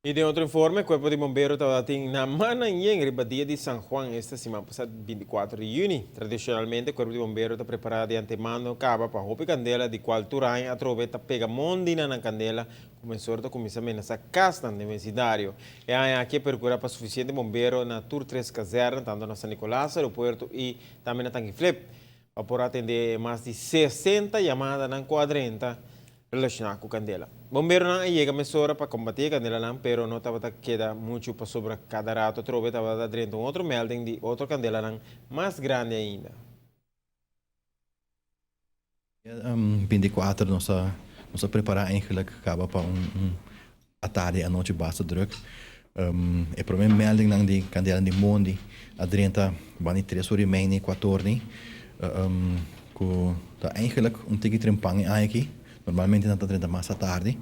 I den otro informe, Cuerpo di Bombero tabatin na mannan yen riba dia di San Juan esta siman pasa 24 di juni. Tradicionalmente Cuerpo di Bombero ta prepara di antemano caba pa hopi candela di cual tur aña atrobe ta pega mondi na nan candela cu mesora ta cuminsa menasa casnan den vecindario. E aña aki a percura pa suficiente bombero na tur tres kazerna tanto na San Nicolas, Aeropuerto y tambe na Tanki Flip pa por atende e mas di 60 yamadanan cu a drenta Relashoná ku kandela. Bomberonan a yega mesora pa kombatí e kandelanan, pero no tabata keda muchu pasobra kada rato atrobe tabata drenta un otro melding di otro kandelanan mas grandi ainda. Dia 24 nos a nos a prepará eigenlijk kaba pa un un atardi anochi basta druk. E promé meldingnan di kandelanan di mondi a drenta banda di tres ora i mei ni kuator ni. Ku ta eigenlijk un tiki trempan e aña aki. Normalmente nan ta drenta mas atardi.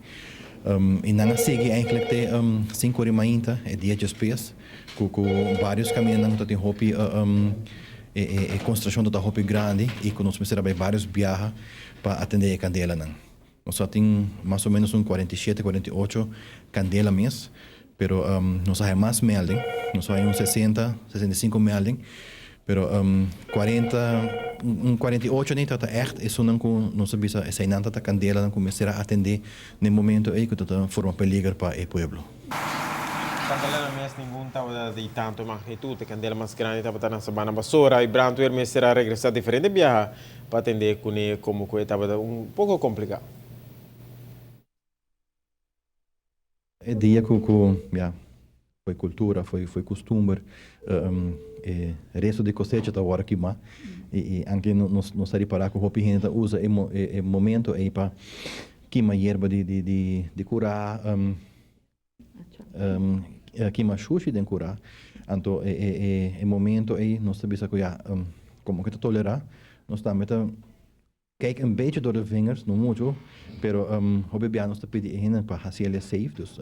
I nan a sigui eigenlijk te sinku ora i mainta e dia djespues ku ku varios kamindanan ku ta tin hopi e konsentrashon ta ta hopi grandi i ku nos mester a bai varios biaha pa atendé e kandelanan. Nos a tin mas o menos un 47, 48 kandela mes, pero nos a haya mas melding. Nos a haya un 60, 65 melding, pero 40, un 48 ni ta echt esunnan ku nos a bisa eseinan ta ta kandelanan ku mester a atendé na e momento ei ku ta ta forma peliger pa e pueblo. Kandela na mes ningun tabata di tanto magnitud. E kandela mas grandi tabata na Sabana Basora i brandweer mester a regresá diferente biaha pa atendé kuné komo ku e tabata un poko kompliká. E dia ku ku ya foi kultura, foi foi kustumber, e resto di kosecha ta wòrdu kimá i i anke nos nos ta ripará ku hopi hende ta usa e e momento ei pa kima yerba di di di di kurá. Kima shushi den kura. Anto e momento ei nos ta bisa ku ya, komo ke ta tolerá, nos tambe ta kijk een beetje door de vingers, no mucho, pero hopi bia nos ta pidi e hende pa hasi el e safe, dus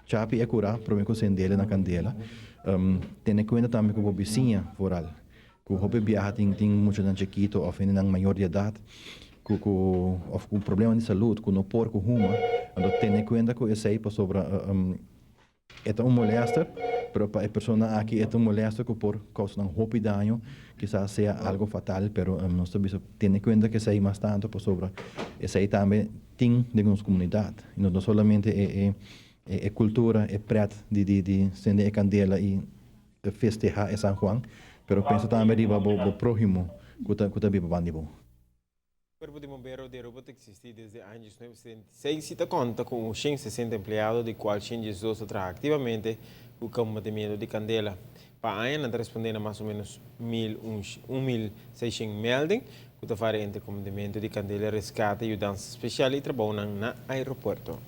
chapi e kura prome ku sendele na kandela. Tene kuenta tambe ku bo bisiña vooral, Ku hopi biaha tin tin muchanan chikito òf hendenan mayor di edat ku ku òf ku problema di salud ku no por ku huma, anto tene kuenta ku esei pasobra e ta un molèster, pero pa e persona aki e ta un molèster ku por kousa nan hopi daño, kisas sea algo fatal, pero nos ta bisa tene kuenta ku esei mas tantu pasobra esei tambe tin den nos komunidat, i no solamente e e kultura, e prèt di di di sende e kandela i. Ta festehá e San Juan, pero pensa tambe riba bo bo próhimo ku ta ku ta biba banda di bo. Kuerpo di Bombero di Aruba ta eksistí desde aña 1976 i ta konta ku un 160 empleado di kual 112 ta traha aktivamente ku kombatimiento di kandela. Pa aña nan ta respondé na mas o ménos mil un mil seishent melding ku ta varia entre kombatimiento di kandela, reskate, yudansa spesial i trabounan na aeropuerto.